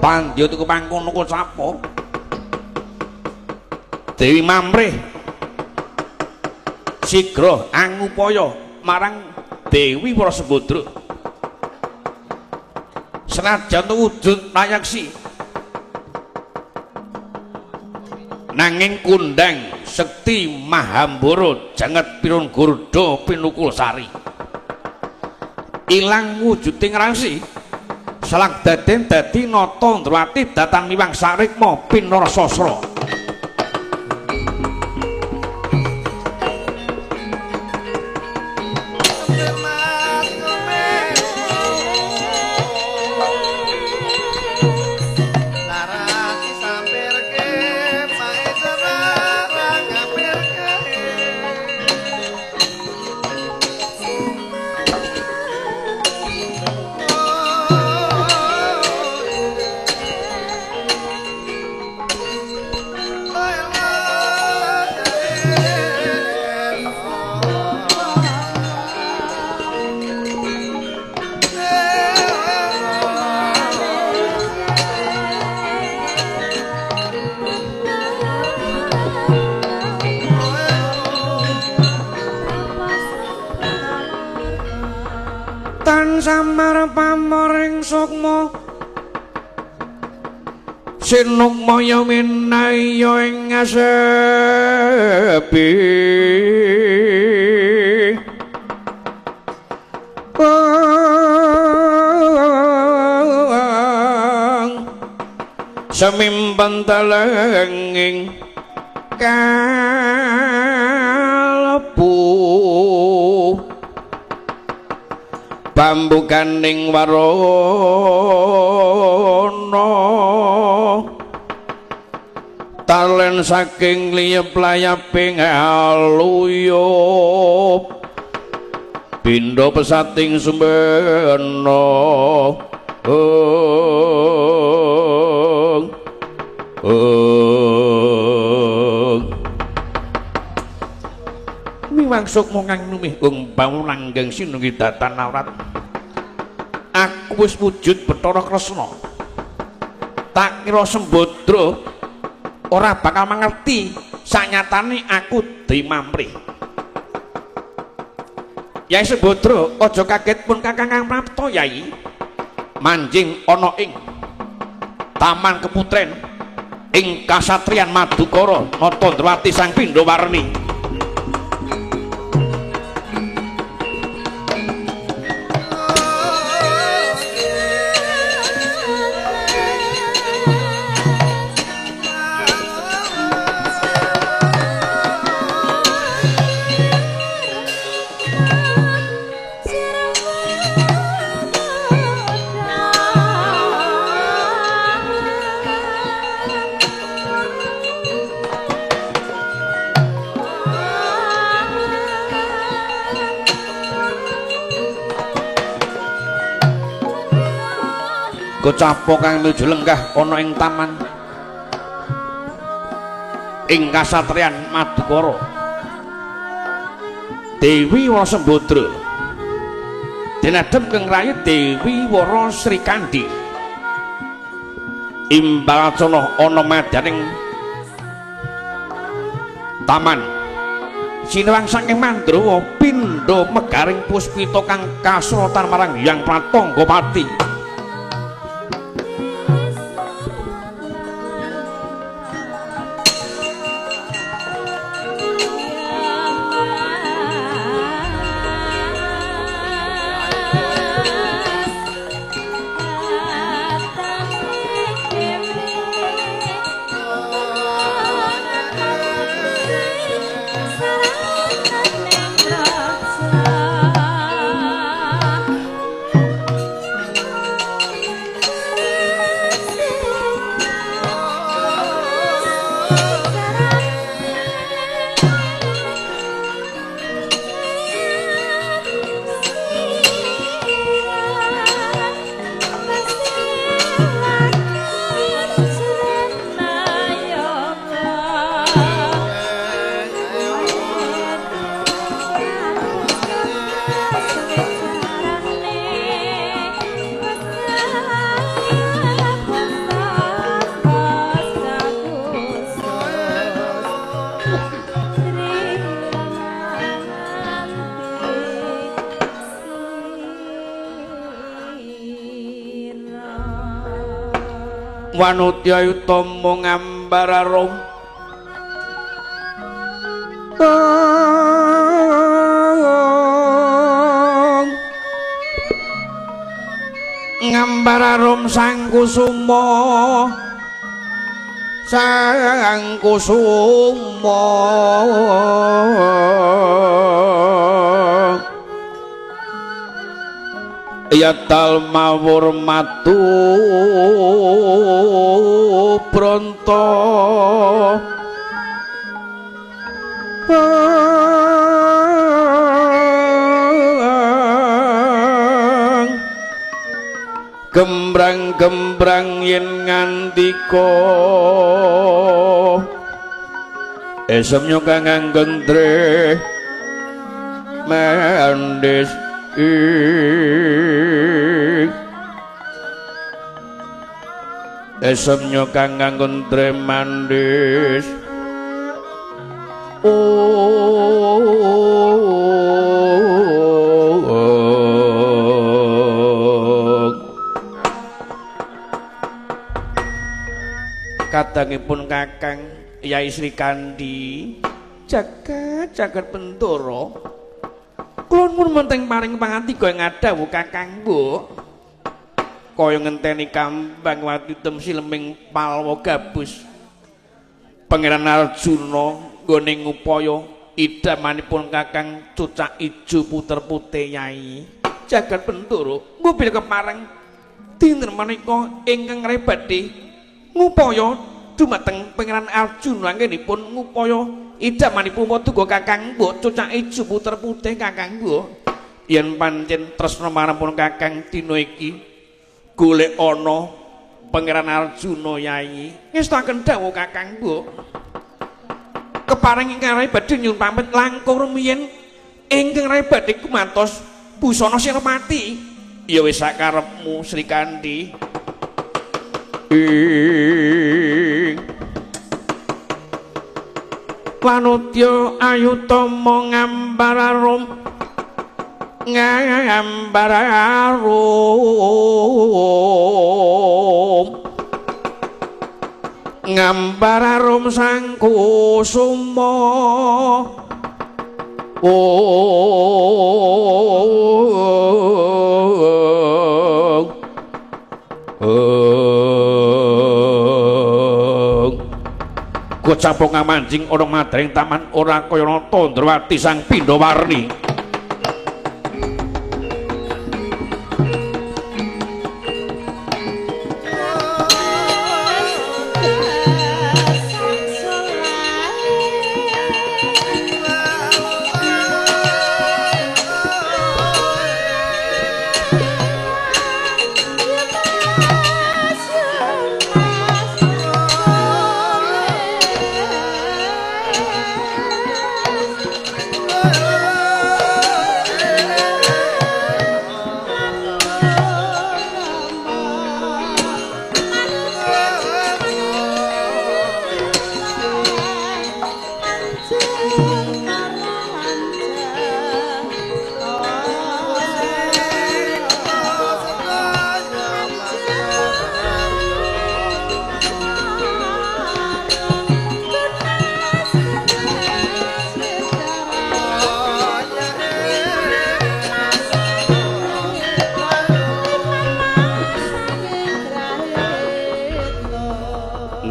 Pandya tuku pangkono sapa? Dewi Mamrih sigra angupaya marang Dewi Wara Sembadra. Senajan wujud layaksi nanging kundang sekti Mahambara janget pirun gurda pinukul sari. Ilang wujuding rasi salang daden dadi nata ndrawati datan miwang sarikma pinarsasra. Samar pamoring sukma sinukmaya minaya ing asepi semimpen telenging kalbu bambu ganing warana talen saking liyep layaping aluyup bindha pesating sumbena. Miwang sukma kang numih ung bangun langgeng sinunggi datan awrat. Aku wis wujud Bathara Kresna. Tak kira Sembadra ora bakal mangerti sanyatane aku dimamrih. Yai Sembadra aja kaget pun kakang kang prapta Yai. Manjing ana ing Taman Keputren ing Kasatriyan Madukara Nata Ndrawati Sang Pindhawarni. Kecapo kang nuju lenggah ana ing taman ing Kasatriyan Madukara. Dewi Wara Sembadra dinadhep kang rayi Dewi Wara Srikandhi. Imbal acana ana madyaning taman sinewang saking Mandrawa pindha megaring puspita kang kasuratan marang Hyang Pratanggapati. Wanudya utama ngambar arum ngambar arum sang kusuma sang kusuma yatal mawur matu bronto gembrang-gembrang yen ngandika esemnya kang ngendre mendis esemnya kang ngendre mandis kadangipun Kakang Yai Srikandi jagat jagat Bentara kula nuwun menteng paring pangantika ing ngadhawuh Kakang Mbok kaya ngenteni kambang watitem sileming palwa gabus Pangeran Arjuna nggone ngupaya idamanipun Kakang cucak ijo puter putih Yai jagat Bentara mobil kepareng dinten menika ingkang rebadhe ngupaya dumateng Pangeran Arjuna anggenipun ngupaya idamanipun paduka Kakang Mbok cucak ijo puter putih Kakang Mbok yen pancen tresna marang Kakang dina iki golek ana Pangeran Arjuna Yai ngestaken dawuh Kakang Mbok kepareng ingkang badhe nyuwun pamit langkung rumiyin ingkang badhe kumantos busana Senopati ya wis sakarepmu Srikandi. Wanudya ayutama ngambar arum ngambar arum ngambar arum sang kusuma Gocap ngamanjing ana madring taman ora kaya nata Ndrawati sang Pindhawarni.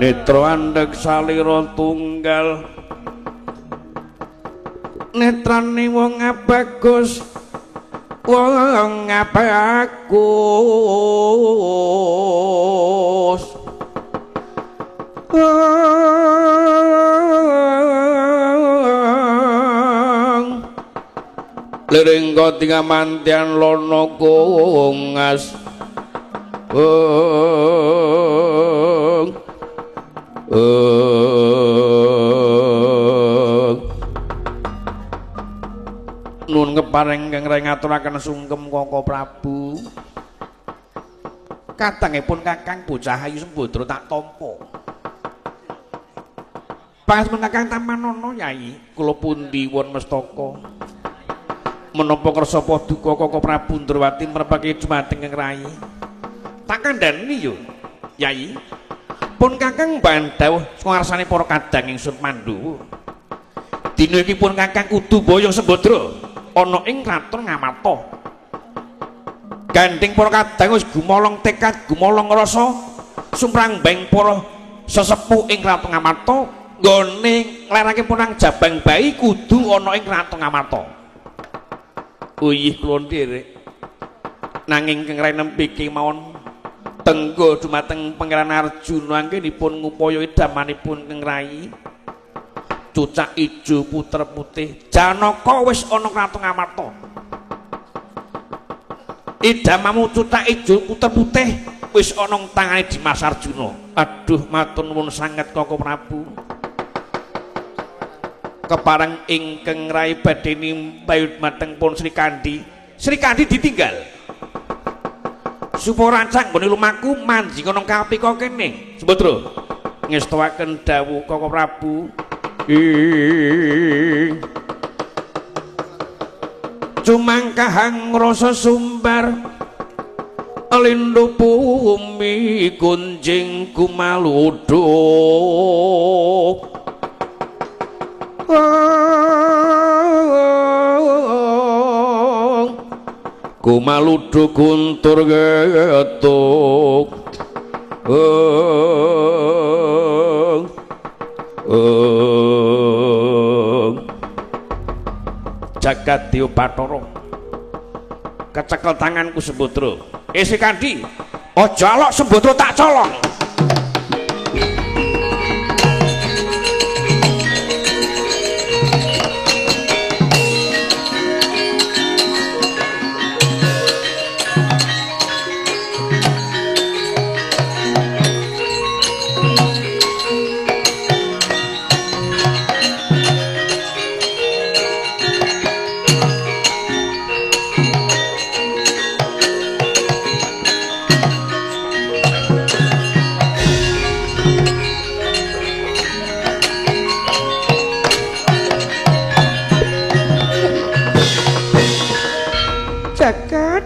Netra andhek salira tunggal netrane wong abagus wong abagus liring kotingamantian lono kungas Nun kepareng kang ngaturaken sungkem Koko Prabu. Katangipun Kakang bocah ayu Sembadra tak tampa. Pangasten Kakang Tamanono Yai, kula pundi won mestaka. Menapa kersa paduka Koko Prabu Ndrawati mrepake jumateng ing rai. Tak kandhani yo, Yai. Pun Kakang bandhawuh ngarsane para kadang ingsun Pandhawa. Dina iki pun Kakang kudu boyong Sembadra ana ing kraton Ngamarta. Gandeng para kadang wis gumolong tekad, gumolong rasa sumrambeng para sesepuh ing kraton Ngamarta nggone nglerake punang jabang bayi kudu ana ing kraton Ngamarta. Uyih kula nderek. Nanging keng renempi kemawon tenggo dumateng Pangeran Arjuna anggenipun ngupaya idamanipun keng rai. Cucak ijo puter putih Janaka wis ana kraton Ngamarta. Idamamu cucak ijo puter putih wis ana tangane Dimas Arjuna. Aduh matur nuwun sanget Koko Prabu. Kepareng ingkang rai badhe nimbayut mateng pun Srikandi. Srikandi ditinggal. Supaya rancang nggone lumaku manjing ana kapika kene. Sembadra ngestowaken dawuh Koko Prabu. Cumangkahang rasa sumbar lindu bumi gunjing kumaluduk. Kumaluduk guntur getuk. Jagat Dewa Bathara kecekel tanganku Sembadra. Srikandi, aja alok Sembadra tak colong.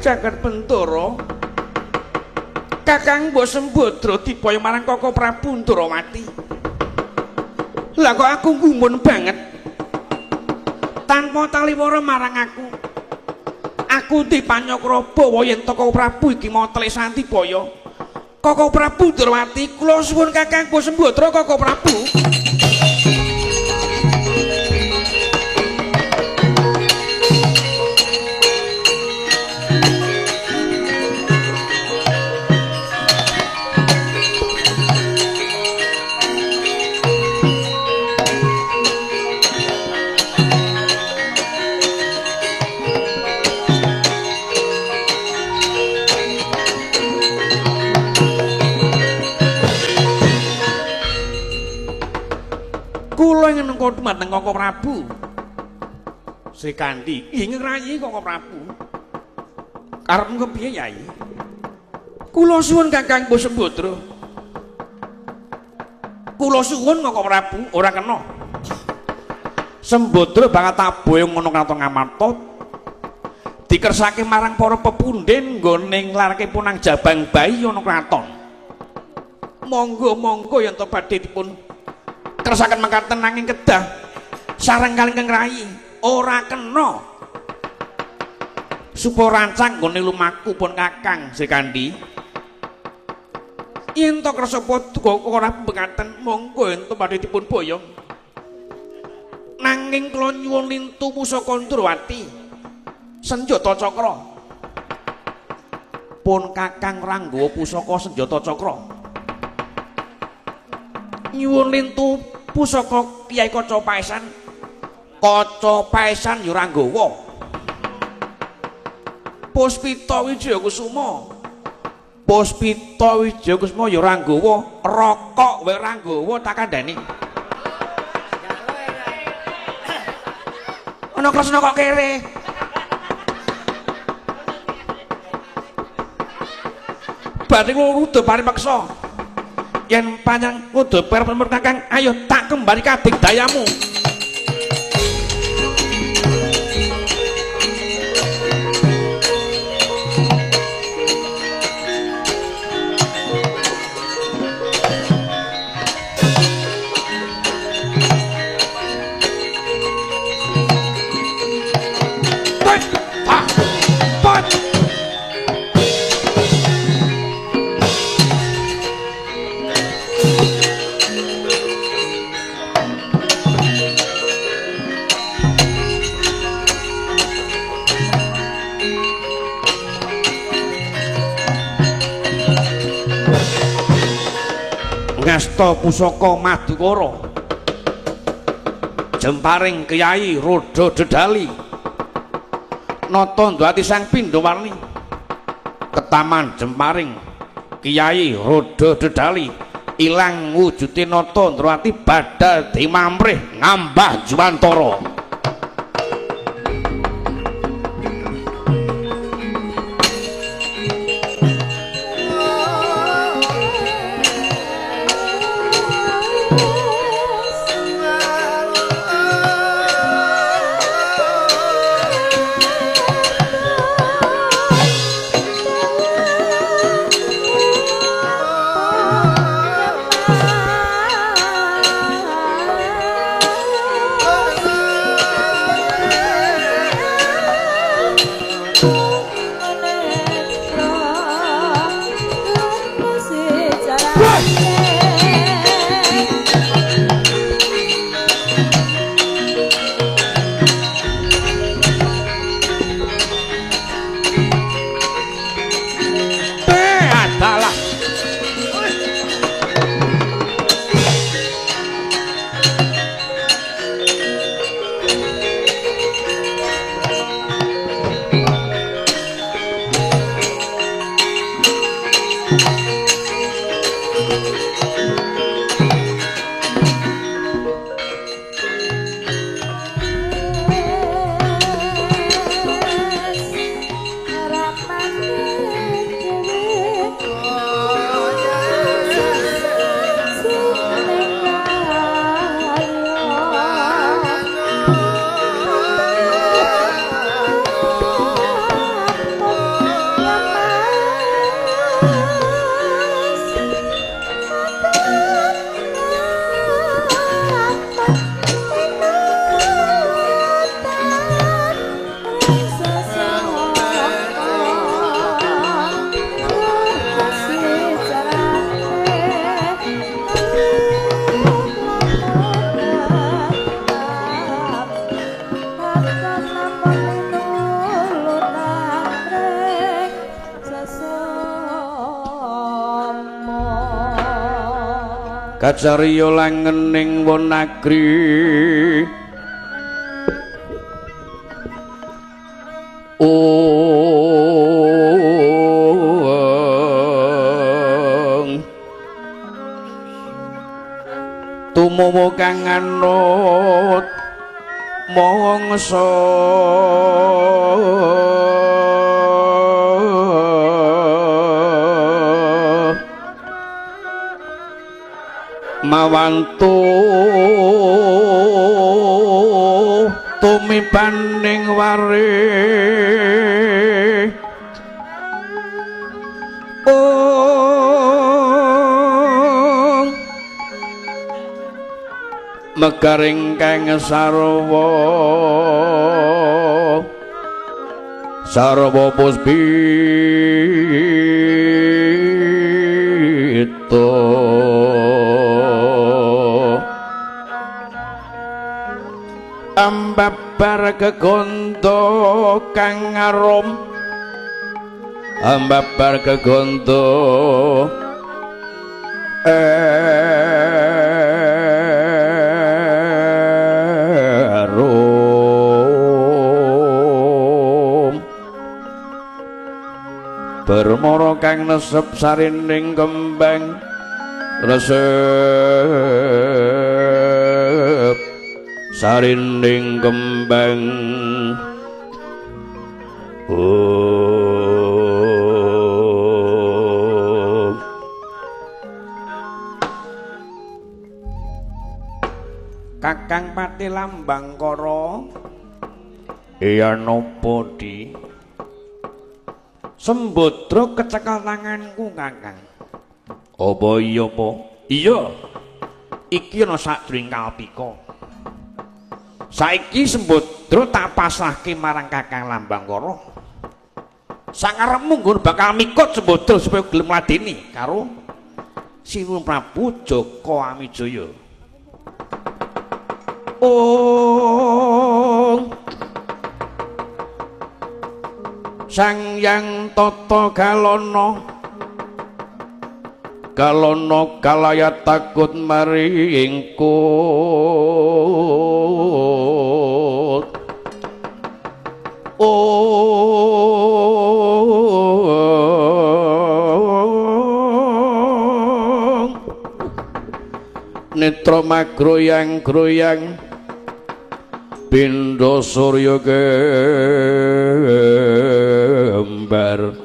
Jagat Bentara Kakang Mbok Sembadra diboyong marang Koko Prabu Ndrawati. Lah kok aku gumun banget. Tanpa taliwara marang aku. Aku dipanyakra bawa yen Koko Prabu iki mau telik Santibaya. Koko Prabu Ndrawati, kula suwun Kakang Mbok Sembadra Koko Prabu. Kula ingin nengko dumateng Koko Prabu Srikandi. Ingin rayi Koko Prabu. Karepmu kepiye Yai? Kula suwun Kakang Mbok Sembadra. Kula suwun Koko Prabu ora kena. Sembadra bakal tak boyong ngono kraton Ngamarta. Dikersake marang para pepunden nggone nglarake punang jabang bayi ana kraton. Monggo-monggo yen to badhe dipun kersaken mekaten nanging kedah sareng kalih kang rai ora kena. Supaya rancang nggone lumaku pun Kakang Srikandi. Yen to kersa padha ora mekaten monggo yen to badhe dipun boyong. Nanging kula nyuwun lintu pusaka Ndrawati senjata cakra. Pun Kakang ora nggawa pusaka senjata cakra. Nyuwun lintu pusaka Kyai Kaca Paesan. Kaca Paesan ya ora nggawa. Puspita Wijayakusuma. Puspita Wijayakusuma ya ora nggawa, rokok wae ora nggawa tak kandhani. Ana Kresna kok kere. Badhe kudu paripeksa. Yen panjang kudu perep Kakang, ayo tak kembali kadik dayamu. Arta pusaka Madukara. Jemparing Kyai Roda Dedali. Nata Ndrawati Sang Pindhawarni. Ketaman jemparing Kyai Roda Dedali ilang wujude Nata Ndrawati badal dimamrih ngambah juwantara. Kacariya langening Wanagri ong tumawa kang anut mangsa mawantu tumibaning wari ong megaring kang sarwa sarwa puspita ambabar kegondo kang arum ambabar kegondo arum bermoro kang nesep sarining kembang resep sarinding kembang oh. Kakang Pati Lambang Kara iya napa di Sembadra kecekel tanganku Kakang. Apa iya apa? Iya. Iki ana sajroning kalpika. Saiki Sembadra tak pasrahke marang Kakang Lambang Kara. Sangarepmu nggon bakal mikut Sembadra supaya gelem ngladeni karo Sinuwun Prabu Jaka Amijoyo. Oh. Sang Hyang Tata Galana Galono kalaya takut maringkut. Oh, netra magroyang-groyang pindha surya kembar.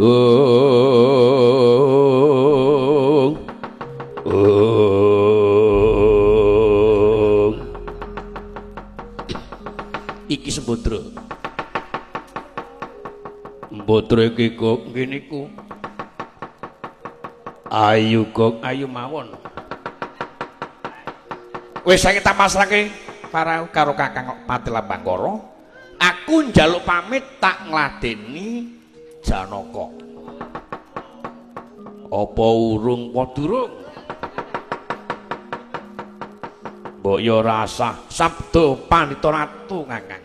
Oh, oh. Iki Sembadra. Mbadra iki kok ngene iku. Ayu kok ayu mawon. Wis saiki tak pasrahke para karo Kakang Patih Lambangkara. Aku njaluk pamit tak ngladeni Janaka. Apa urung apa durung? Mbok ya rasah sabda pandita ratu Kakang.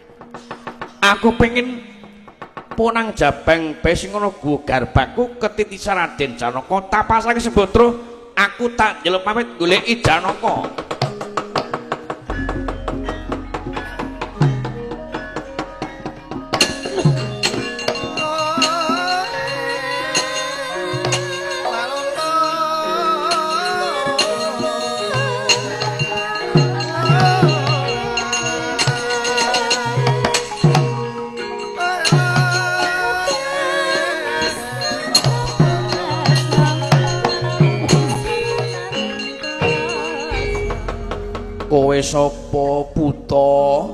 Aku pengen punang jabang bae sing ana guwa garbaku ketitisan Raden Janaka tak pasrahke Sembadra. Aku tak njaluk pamit goleki Janaka. Kowe sapa buta?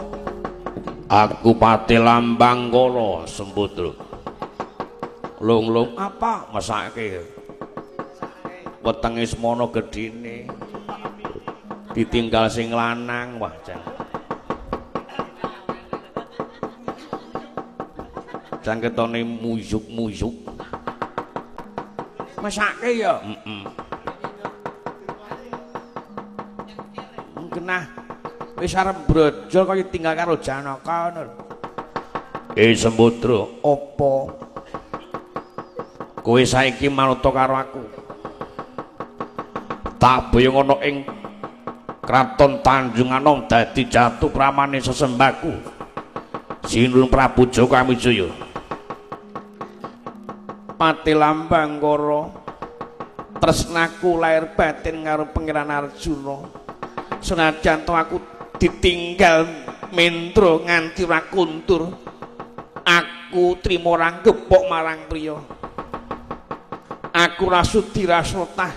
Aku Patih Lambangkara Sembadra. Lung-lung apa mesake? Wetenge semono gedhine. Ditinggal sing lanang wah jan. Jan ketone muyuk-muyuk. Mesake ya? Heeh. Nah, wis arep brojol kaya tinggal karo Janaka ngono lho. Sembadra, apa? Kowe saiki manut karo aku. Tak boyong ana ing Kraton Tanjung Anom dadi jatuh pramane sesembahku. Sinuwun Prabu Jaka Wijaya. Patih Lambangkara, tresnaku lahir batin karo Pangeran Arjuna. Senajan to aku ditinggal mendro nganti ora kuntur, aku trimo ora gepok marang priya. Aku ora sudi rasotah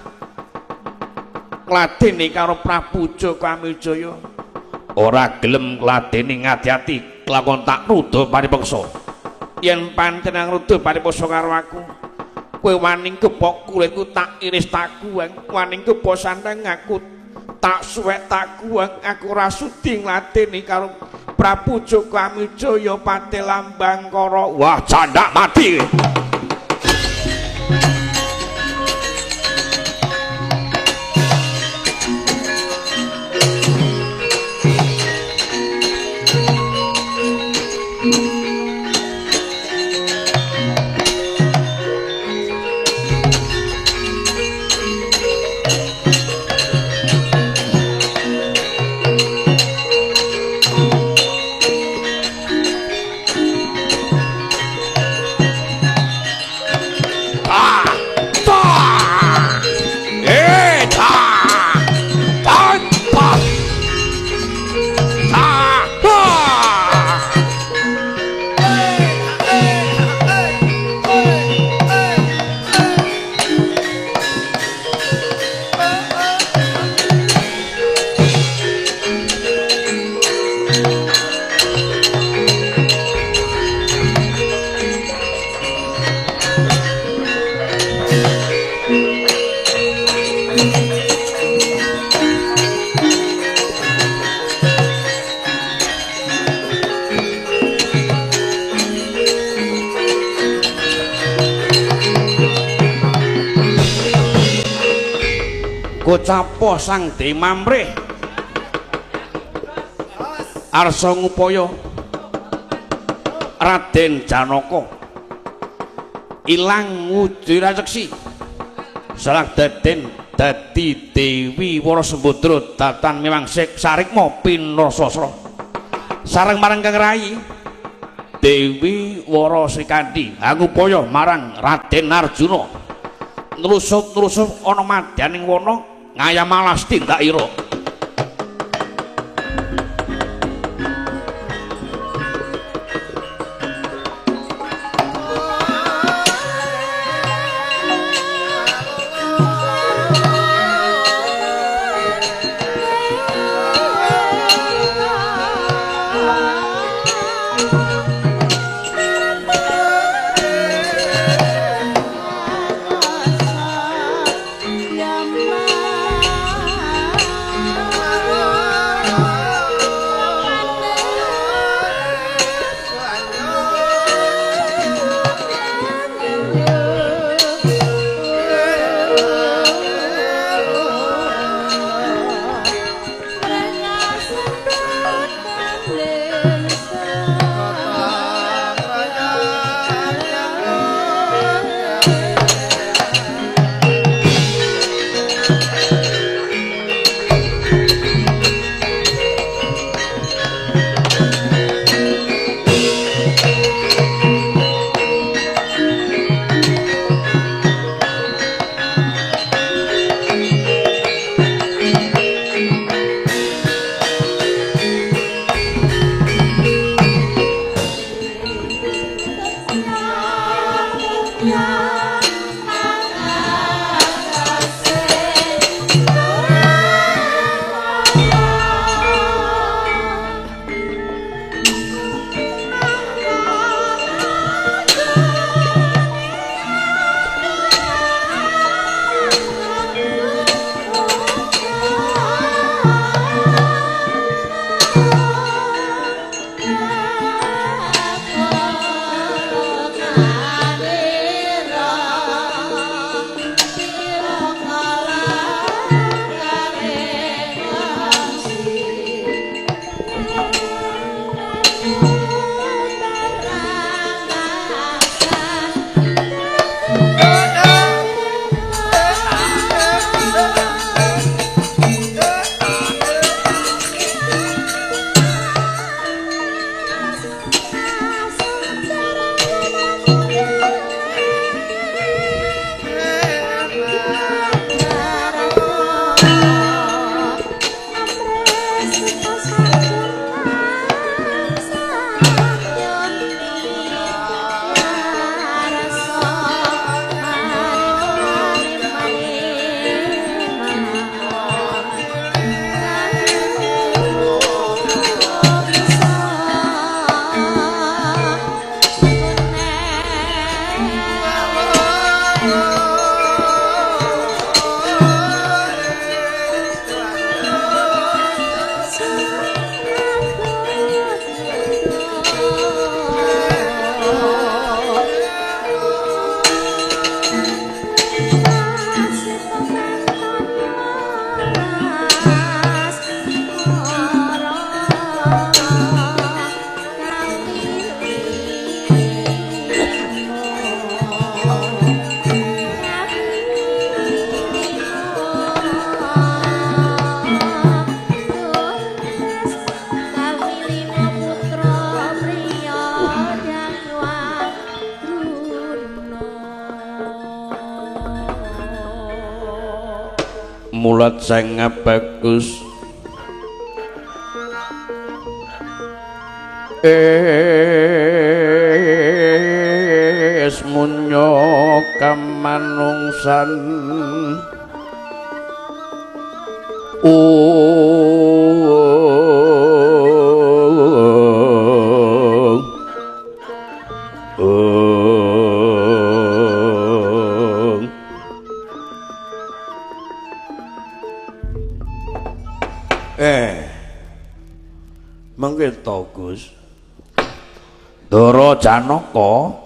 ngladeni karo Prabu Jaka Wijaya. Ora gelem ngladeni ngati-ati kelakon tak nuduh paripeksa. Yen pancen ngruduh paripeksa karo aku, kowe wani gepok kulitku tak iris tak guang, wani gepok sandang aku tak suwek tak guang. Aku ora sudi ngladeni karo Prabu Jaka Wijaya Patih Lambangkara. Wah, candak mati. Gocapo Sang Demamrih arsa ngupaya Raden Janaka ilang wujud raseksi Salah daden dadi Dewi Wara Sembadra datan memang sarikma pinrasasra. Sareng marang Kang Rai Dewi Wara Srikandhi angupaya marang Raden Arjuna. Nlusup-nlusup ana madyaning wana ngayam alas tindak ira. Mulat sangat bagus es munyo kamanungsan Mangke to Gus. Ndara Janaka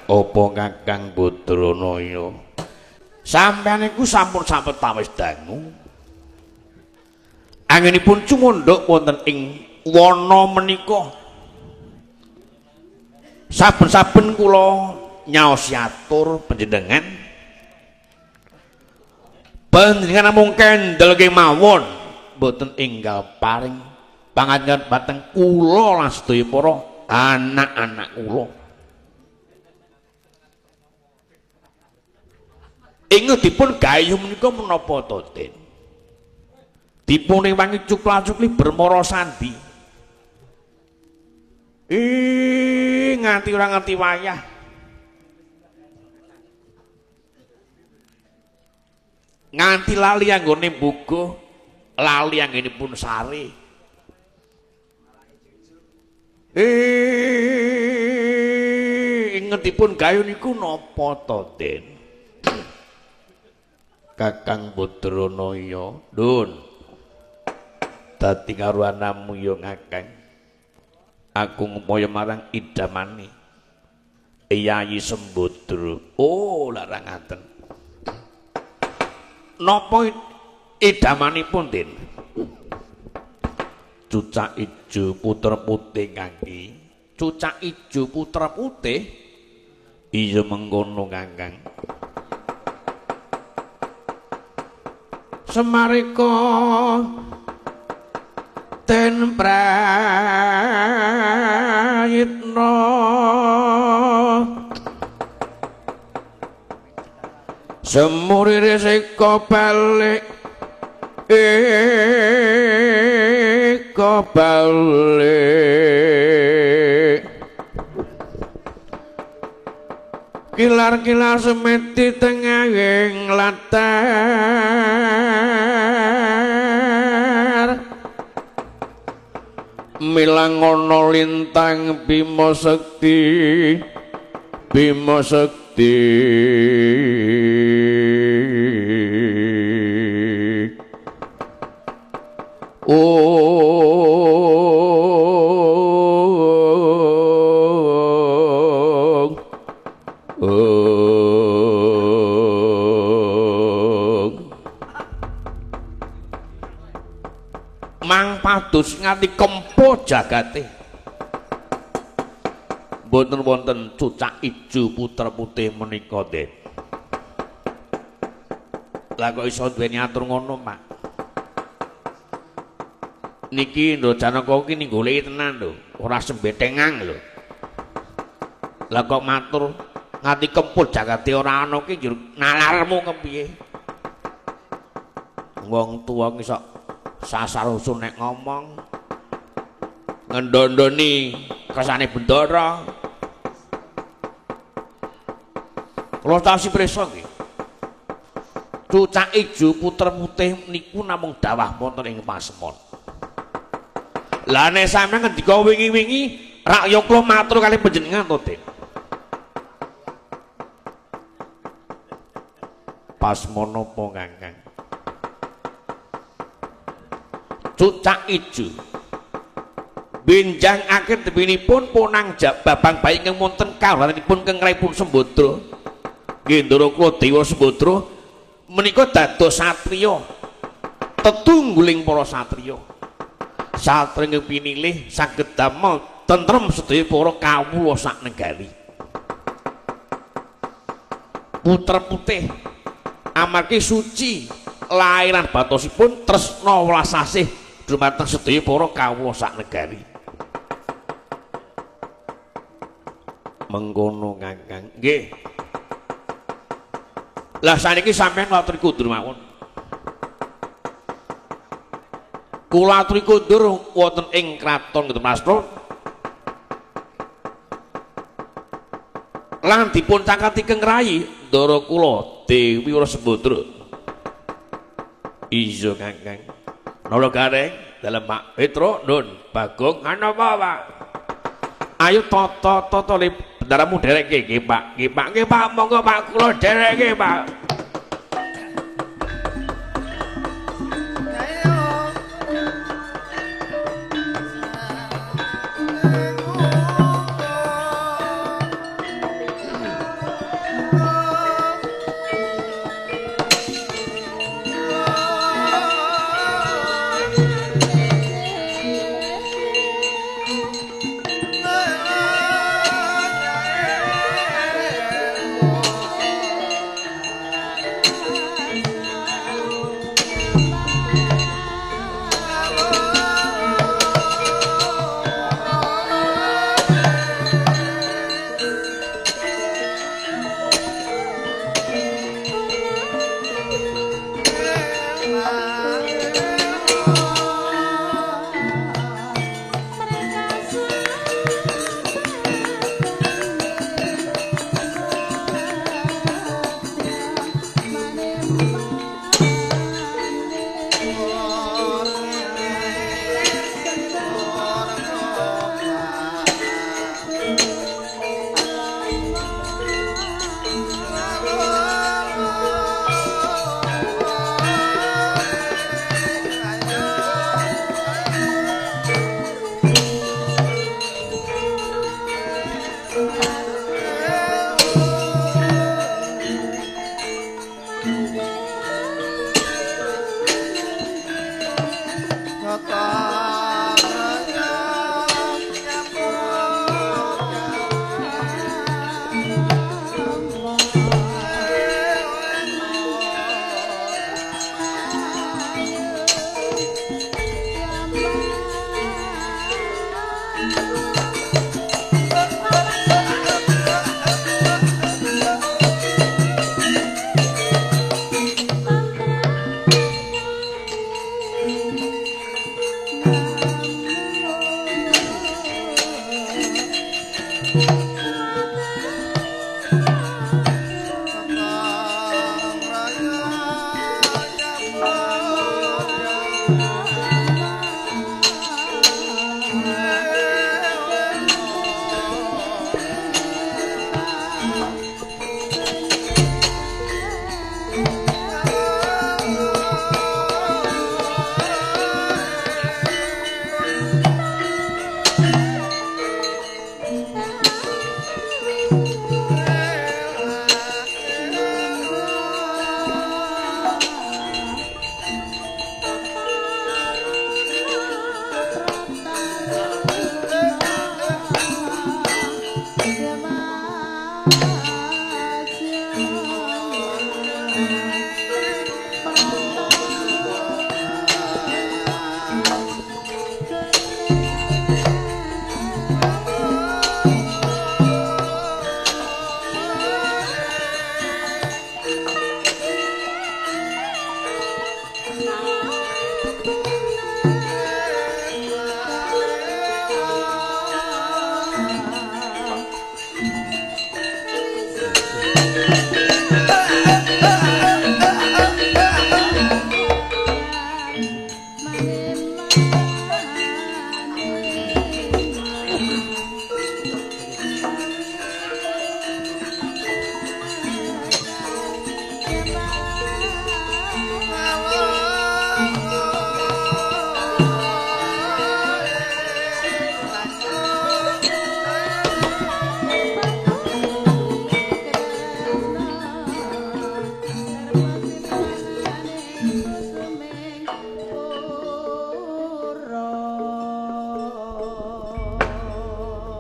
apa Kakang Badranaya? Sampeyan iku sampun sawetawis dangu. Anginipun cumundhuk wonten ing wana menika. Saben-saben kula nyaos atur panjenengan Panjenengan namung kendel kemawon mboten enggal paring pangandikan dhateng kula lan sedaya para anak-anak kula. Ing dipun gayuh menika menapa to, Den? Dipun rewangi cukla-cukli bermara sandi. Nganti ora ngerti wayah. Nganti lali anggone mbuga, lali anggenipun sare. Ingetipun gayuh niku napa to, Den? Kakang Badranaya, Ndun. Dadi karo anakmu ya Kakang. Aku ngupaya marang idamane Yayi Sembadra. Oh, larang ngaten. Napa idamanipun, Den? Cucak ijo putra putih kangge. Cucak ijo putra putih? Iya mengkono, Kakang. Semarika ten prayitna semurire seka balik eka balik kilar-kilar semeti tengahing latar milang ana lintang Bima Sekti, Bima Sekti. Oh, oh. Mang padus nganti kempo jagate. Mboten wonten cucak ijo putra putih menika, Den. Lah kok iso duweni atur ngono, Pak? Niki Ndra Janaka iki goleki tenan lho, ora sembetengan lho. Lah kok matur nganti kempul jagate ora ana ki njur nalarmu kepiye? Wong tuwa ki sok sasar usul nek ngomong ngendondoni kersane bendara. Kula tasi prisa nggih. Cucak ijo putra putih niku namung dawah wonten ing pasemon. Lah nek sampeyan ngendika wingi-wingi rak ya kula matur kali panjenengan to, Den. Pasemon napa, Kakang? Cucak ijo benjang akhir tebinipun punang babang bayi ingkang wonten kawratanipun kengraipun Sembadra. Nggih Ndara kula Dewa Sembadra menika dados satriya tetungguling para satriya. Satriya ingkang pinilih saged damel tentrem sedaya para kawula sak negari. Putra putih amargi suci lairan batosipun tresna welas asih dumateng sedaya para kawula sak negari. Mengkono, Kakang. Nggih. Lah saniki sampeyan aturi kundur mawon. Kula aturi kundur wonten ing kraton Getemrastra lan dipun cakati keng rayi ndara kula Dewi Sembadra. Iya, Kakang. Nala Gareng dalem Pak Petro Nun Bagong ana apa, Pak? Ayo tata-tata le bendaramu dherekke nggih, Pak. Nggih, Pak. Nggih, Pak, monggo Pak kula dherekke, Pak. Oh.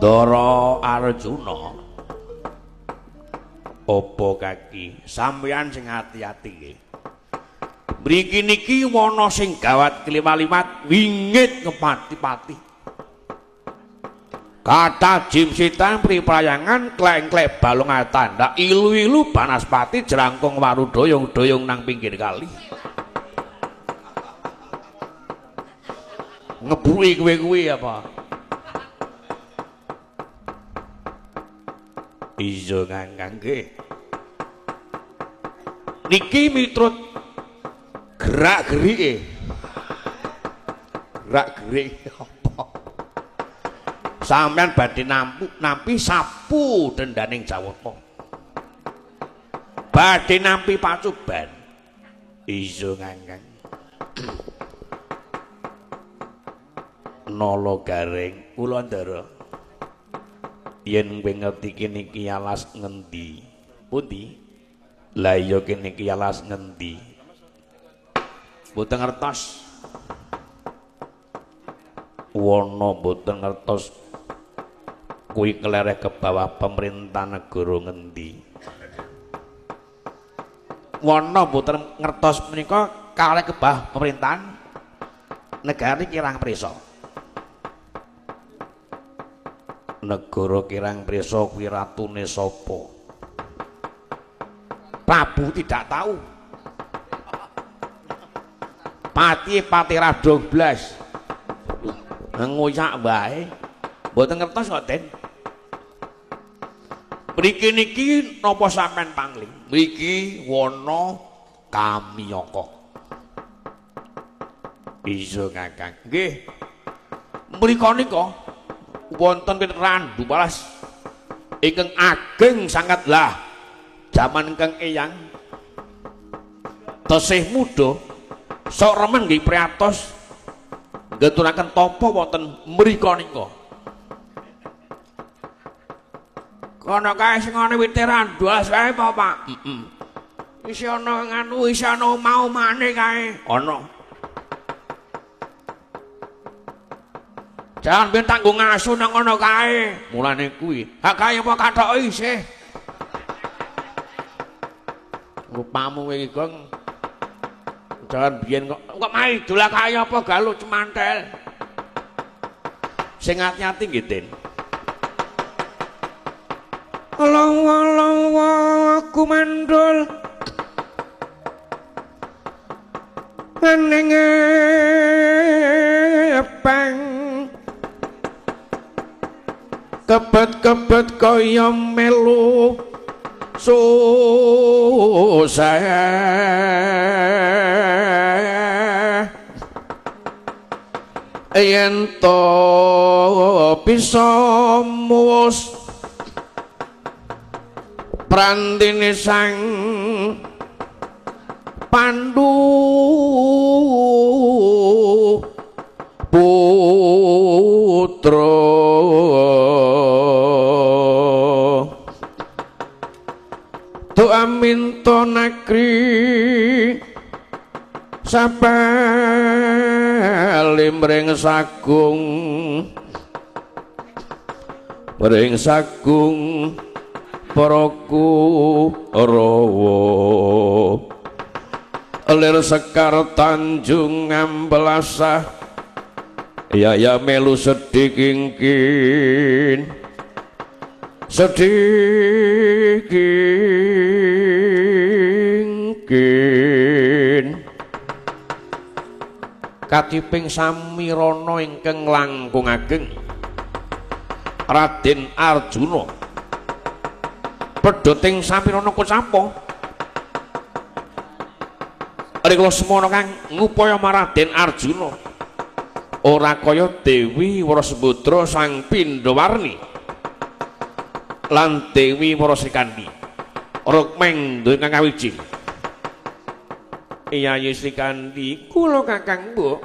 Ndara Arjuna, apa kaki sampeyan sing ati-ati nggih. Mriki niki wana sing gawat kliwat-liwat wingit kepati-pati. Kata jim setan priprayangan kleng-klek balung tanda ilu-ilu banaspati jrangkung waru doyong-doyong nang pinggir kali. Ngebuki kowe-kowe apa? Iya ngangkang nggih. Niki miturut gerak-gerike. Gerak-gerik apa? Sampeyan badhe nampi sapu dendaning Jawata. Badhe nampi pacuban. Iya ngangkang. Nala garing kula ndara. Yen kowe ngerti kene iki alas ngendi? Pundi? Lah iya kene iki alas ngendi? Mboten ngertos. Wana mboten ngertos kuwi kelereh ke bawah pemerintahan negara ngendi? Wana mboten ngertos menika kalih ke bawah pemerintahan negari Kirang Prisa. Negara Kirang Prisa kuwi ratune sapa? Prabu tidak tahu. Pati pati radong blas. Ngoyak wae. Mboten ngertos kok, Den. Mriki niki napa sampean pangling? Mriki wana Kamiyaka. Iya, Kakang. Nggih. Mriko nika wonten wit randu balas ingkang ageng sangat lah jaman kang eyang tesih muda sok remen nggih priatos ngeturaken tapa wonten mriko nika. Kono kae sing ana wite randu alas kae apa, Pak? Heeh. Isih ana nganu, isih ana omah-omahane kae. Ana. Jangan ben tanggung ngasu nang ngono kae. Mulane kuwi. Hak kae apa kathoke isih. Rupamu kowe iki, Gong. Jangan biyen kok maido lah kae apa galuh cemantel. Sing ati-ati nggih, Den. Lawa-lawa aku mandul. Ning pang kebet-kebet kaya melu susah yen to bisa muwus prantine sang Pandu putra. Doa minta negeri sapali mring sagung, mring sagung para Kurawa. Lir sekar Tanjung Ambelasah ya ya melu sedih kingkin, sedih kingkin. Katiping samirana ingkang langkung ageng Raden Arjuna pedhoting samirana kocapa rikala semana kang ngupaya Raden Arjuna ora kaya Dewi Warasembadra sang Pindhawarni lan Dewi Warasrikandi Rukmeng duwe kang kawiji. Iya Srikandi kula kakang mbok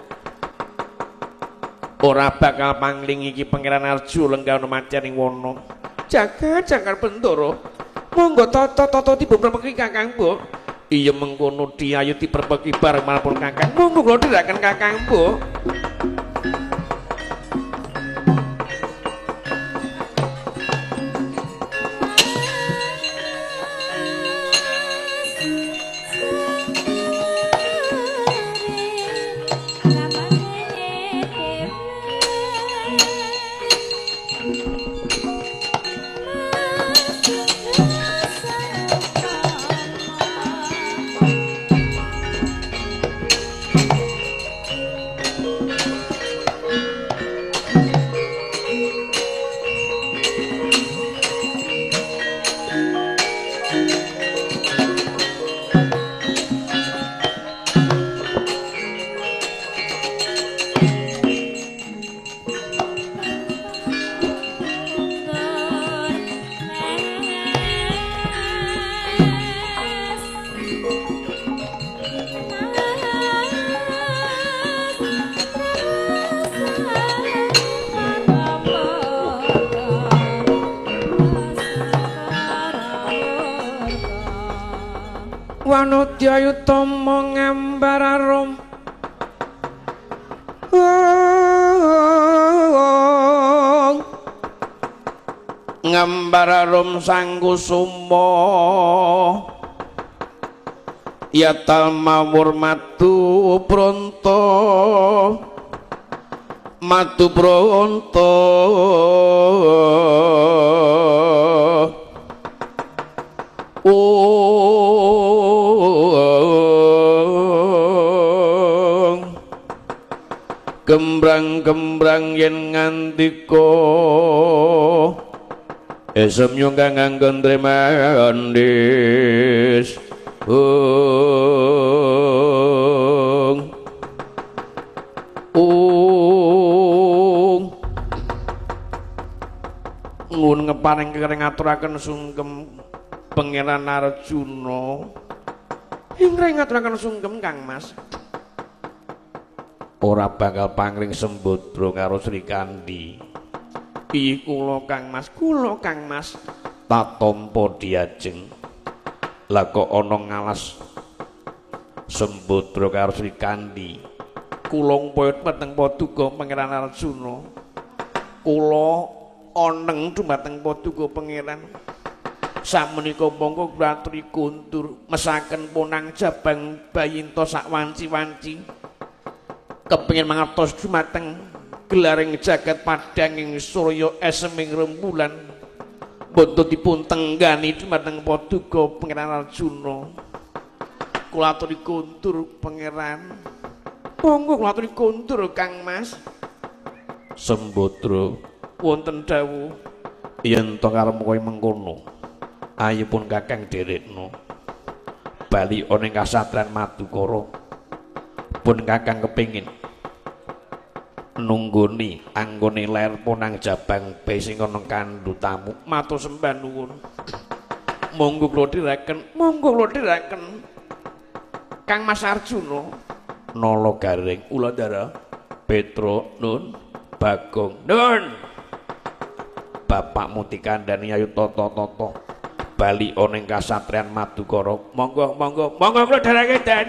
ora bakal pangling iki Pangeran Arjuna lenggah ana macen ing wana. Jagat jagat Bentara monggo tata-tata dipun prepeki kakang mbok. Iya mengkono diayu diprepeki bareng malpun kakang. Monggo kula dherekaken kakang mbok. Wanodya utama ngambar arum ngambar arum sang kusuma yatal mawur madu pronto madu pronto. Gembrang-gembrang yen ngandika esem nyungkang anggon tremandis. Ung ung nuwun ngeparing kering ngaturaken sungkem Pangeran Arjuna. Ingkang ngaturaken sungkem Kang Mas. Ora bakal pangling Sembadra karo Srikandi. Iki kula Kang Mas, kula Kang Mas tak tampa diajeng. Lah kok ana ngalas Sembadra karo Srikandi. Kula ngupaya dumateng Paduka Pangeran Arjuna. Kula oneng dumateng Paduka Pangeran. Sakmenika monggo kula aturi kundur mesaken ponang jabang bayinta sak wanci-wanci. Kepingin mangertos dumateng gelaring jagat padhanging surya eseming rembulan bondo dipun tenggani dumateng Paduka Pangeran Arjuna. Kula aturi kundur Pangeran. Monggo kula aturi kondur Kang Mas. Sembadra wonten dawuh yen to karep kowe mengkono, ayo pun Kakang derekno. Bali ana ing kasatriyan Madukara. Pun Kakang kepengin nunggoni anggone ler punang jabang be sing ana kandhutamu. Matur sembah nuwun. Monggo kula dherekaken, monggo kula dherekaken. Kang Mas Arjuna, Nala Gareng, Ulandara, Petro Nun, Bagong Nun. Bapakmu dikandhani ayo tata-tata. Bali ana ing kasatriyan Madukara. Monggo, monggo, monggo kula dherekaken Den.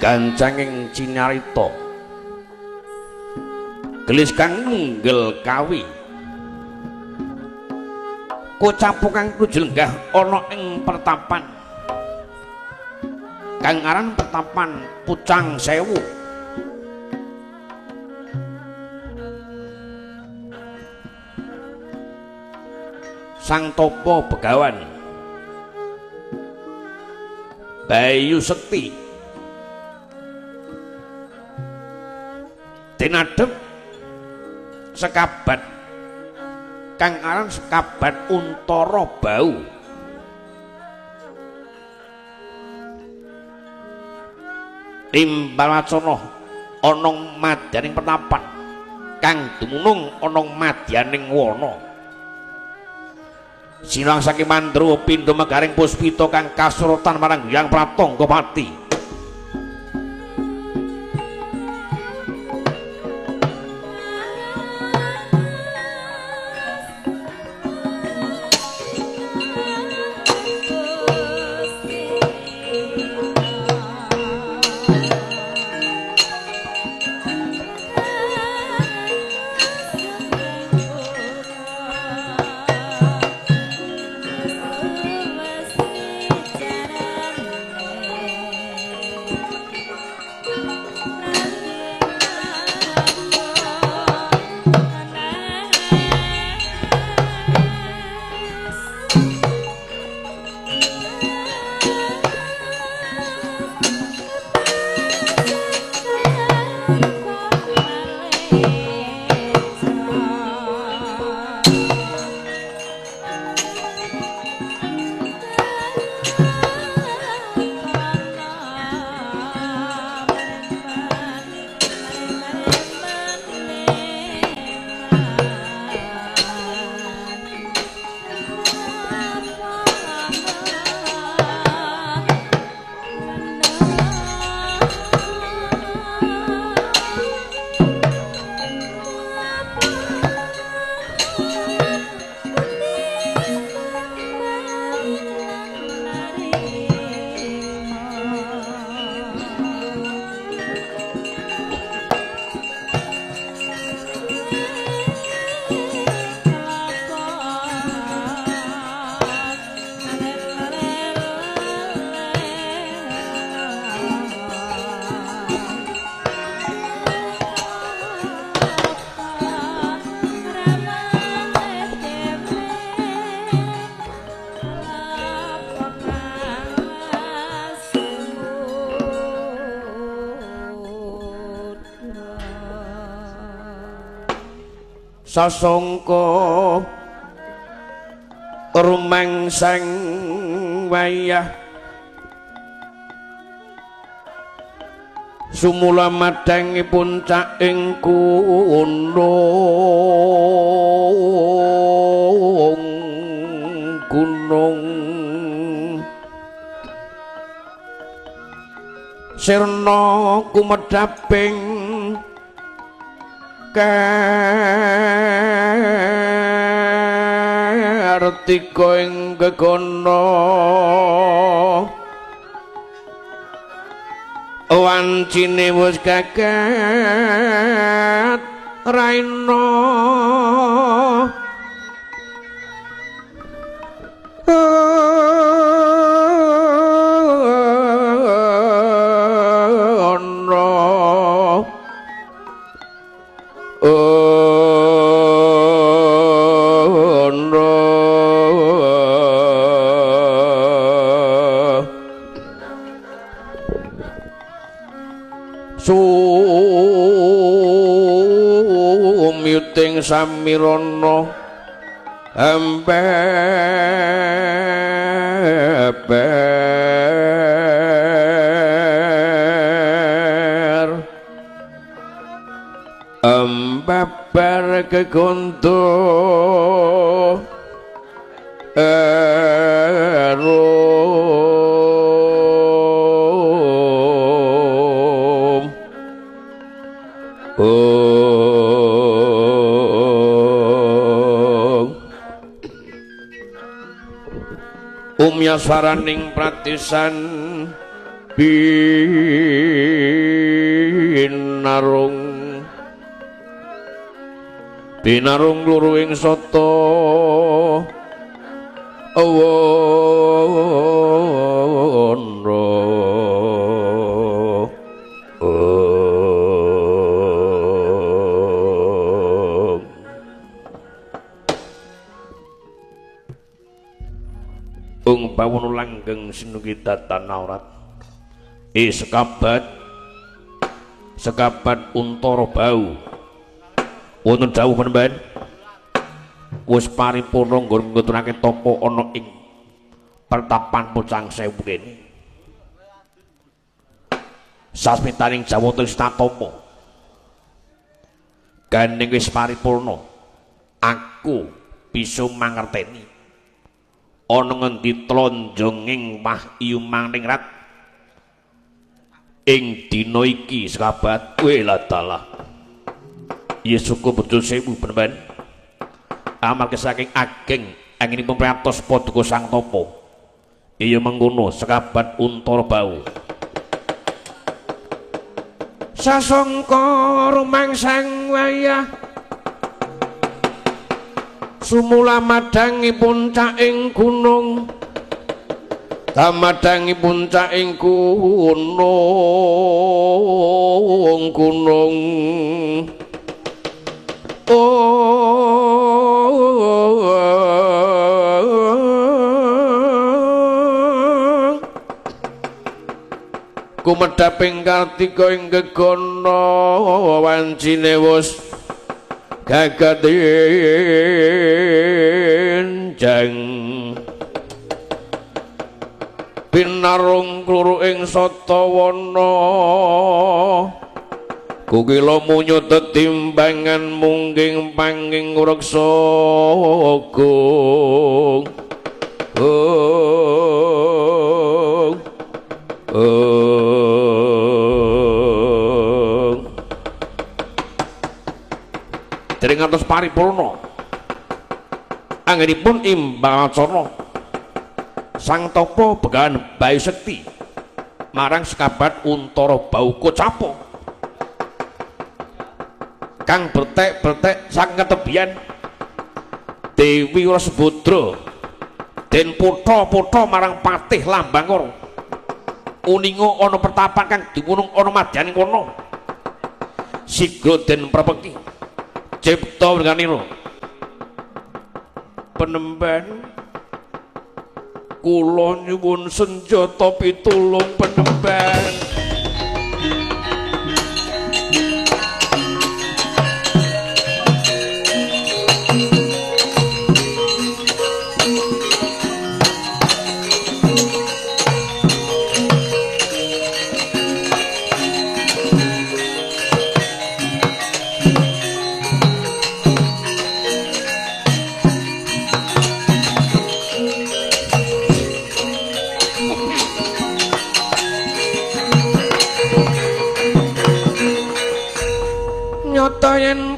Gancanging cinarita gelis kang nunggel kawi kocapu kang tuju lenggah ana ing pertapan kang aran pertapan Pucang Sewu. Sang Topo Begawan Bayu Sekti tinadhep sekabat kang aran sekabat Untara Bau. Timbal wacana ana madyaning pertapan kang dumunung ana madyaning wana. Sinang saking mandra pindha megaring puspita kang kasuratan marang Hyang Pratangga Pati. Sasongko rumangsang wayah sumula madangi puncaking gunung gunung sirna kumedhaping kartika ing gegono wancine wis gagat raina sumyuting samirana ambeber ambeber kegonto umya saraning pratisan binarung binarung luruing sata awana. Ung bawono langgeng sinuki datan aurat sekabat sekabat Untara Bau wonten dawuh penemban wis paripurna nggon ngetunake tapa ana ing pertapan Pucang Sewu kene sasmitaning jawata Satapa gandeng wis paripurna aku bisa mangerteni ana ngendi tlonjonging wahyu maningrat ing dina iki sekabat weladalah ya syukur bejo sewu penemban amarga saking ageng anginipun priyatos paduka Sang Tapa iya mengkono sekabat Untara Bau sasongko rumangsang wayah sumula madangi puncaking gunung tamadangi puncaking gunung gunung kumedhaping kartika ing gegono wancine wis gagat enjang pinarung kluru ing satawana kukila munyut tetimbangan mungging panging reksa agung. Dereng ngantos paripurna anggenipun imbang acara Sang Tapa Begawan Bayu Sekti marang sekabat Untara Bau Kocapa kang bertek-bertek saking ketebian Dewi Rasubadra den putha-putha marang Patih Lambangkara uninga ana pertapan kang dumunung ana madyaning kono sigra den prepeki cipta nganira penemban kula nyuwun senjata pitulung penemban.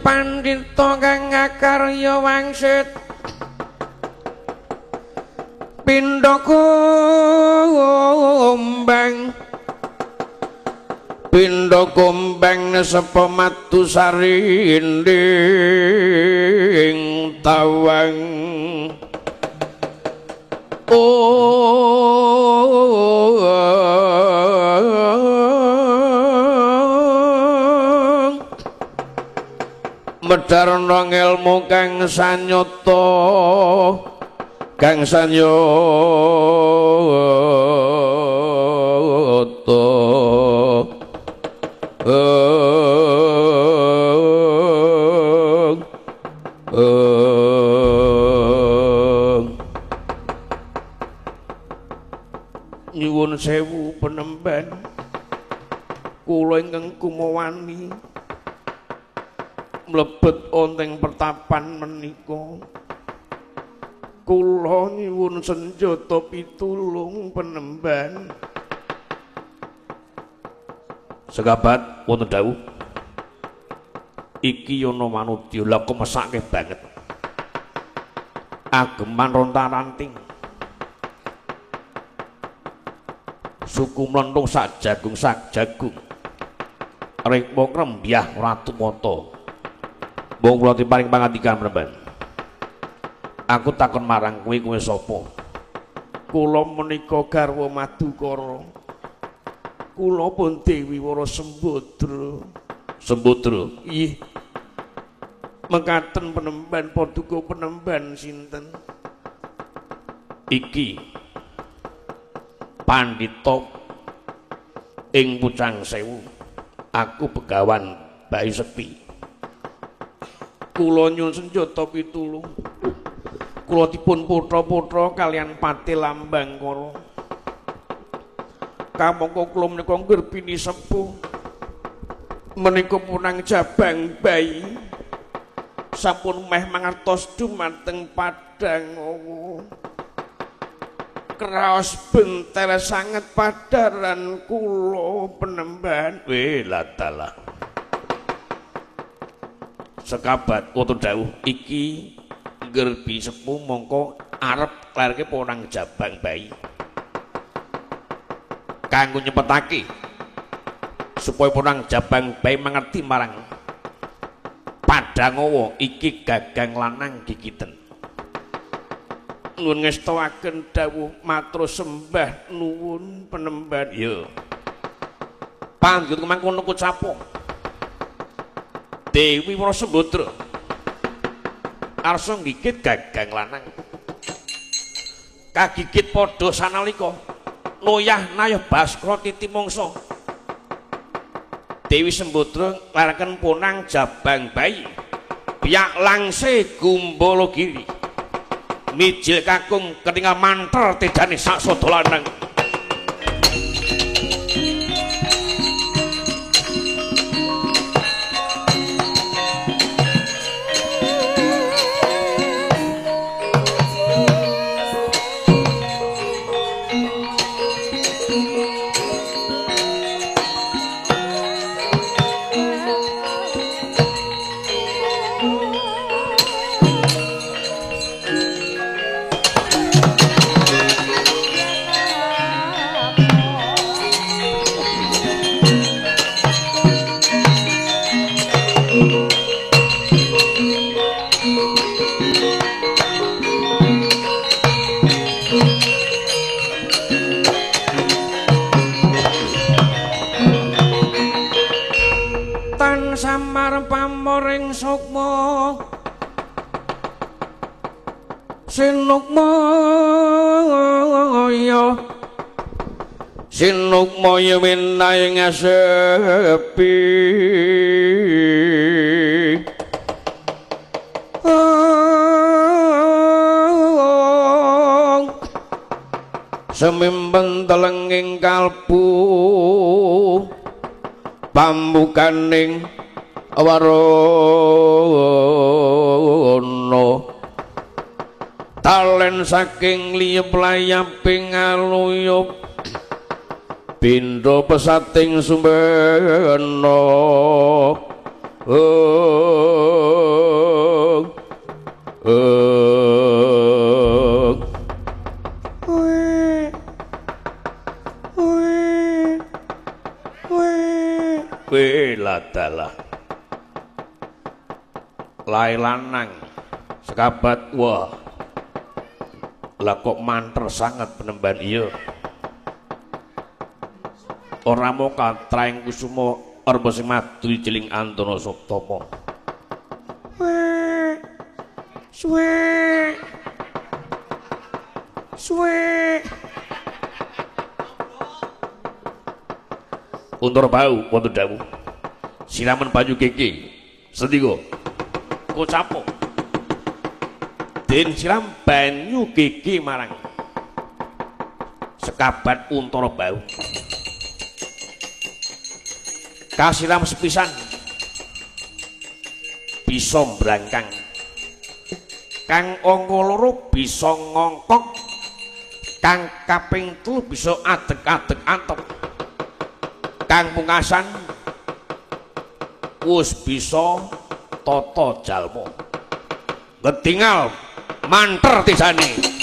pandhita kang ngakarya wangsit pindha kumbang pindha kumbang sepa matu sarinding tawang. Medharna ngelmu kang sanyata kang sanyata. Nyuwun sewu penemban kula ingkang kumawani mlebet wonten pertapan menika kula nyuwun senjata pitulung penemban. Sekabat wonten dawuh iki ana manudya lha kok mesake banget ageman ronta-ranting suku mlentung sak jagung sak jagung rikma krembyah ratu mata. Mbok kula diparing pangandikan penemban. Aku takon marang kowe, kowe sapa? Kula menika garwa Madukara. Kula pun Dewi Wara Sembadra. Sembadra? Nggih. Mekaten penemban paduka penemban sinten? Iki pandhita ing Pucang Sewu. Aku begawan Bayu Sekti. Kula nyuwun senjata pitulung. Kula dipun putra-putra kalian Patih Lambangkara. Kamangka kula menika nggerbini sepuh menika punang jabang bayi sampun meh mangertos dumateng Padang Awa. Kraos bentel sanget padaran kula penemban. Weh ladalah. Sekabat wonten dawuh iki nggerbi sepuh mongko arep nglairke ponang jabang bayi kanggo nyepetake supaya ponang jabang bayi mangerti marang Padang Awa iki gagang lanang gigiten. Nuwun ngestawaken dawuh matur sembah nuwun penemban. Iya. Panjenengan mangkono kucapo Dewi Wara Sembadra arsa nggigit gagang lanang kagigit padha sanalika noyah nayah Baskara titi mangsa. Dewi Sembadra nglairaken ponang jabang bayi biak langse gumbala giri mijil kakung ketingal manter tejane saksada lanang. Samar pamoring sukma sinukmaya sinukmaya winaying asepi semimpen telenging kalbu pambukaning warana talen saking liyep layaping aluyup pindha pesating sumbena Oh. Oh. Weh ladalah. Lae lanang sekabat wah. Lah kok manter sangat penemban iya. Ora mung katraing kusuma arba sing madu jeling Antono Saptama. Suwe. Suwe. Suwe. Untara bau wonten dawuh. Siraman banyu keke. Sendika. Kocapo. Den siram banyu keke marang sekabat Untara bau. Kasiram sepisan bisa mbrangkang. Kang angka loro bisa ngongkok. Kang kaping 3 bisa adeg-adeg antep. Kang pungkasan wis bisa tata jalma. Ngetingal manter tisane.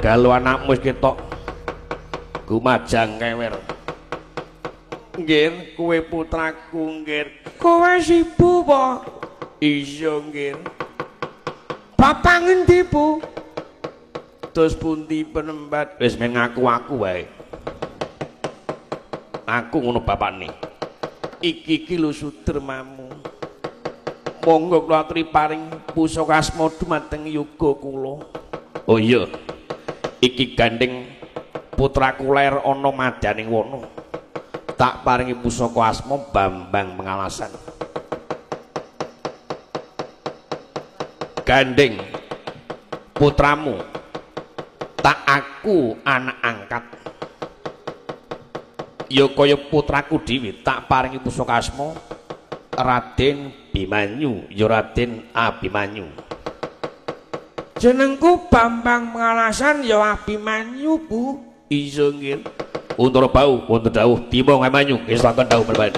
Galu anakmu wis ketok gumajang kewer. Nggir, kowe putraku nggir. Kowe sibu apa? Iya nggir. Bapak ngendi, Bu? Terus pundi penembat? Wis men ngaku aku wae. Aku ngono bapakne. Iki iki lho sudermamu. Monggo kula aturi paring pusaka asma dumateng yoga kula. Oh iya. Iki gandeng putraku lair ana madaning wana. Tak paringi pusaka asma Bambang Pengalasan. Gandeng putramu tak aku anak angkat. Ya kaya putraku dhewe tak paringi pusaka asma Raden Bimanyu, ya Raden Abimanyu. Jenengku Bambang Pengalasan ya Abimanyu, Bu. Iya nggih. Untara bau wonten dawuh Bima Ngamanyu nggih slaken dawuh penemban.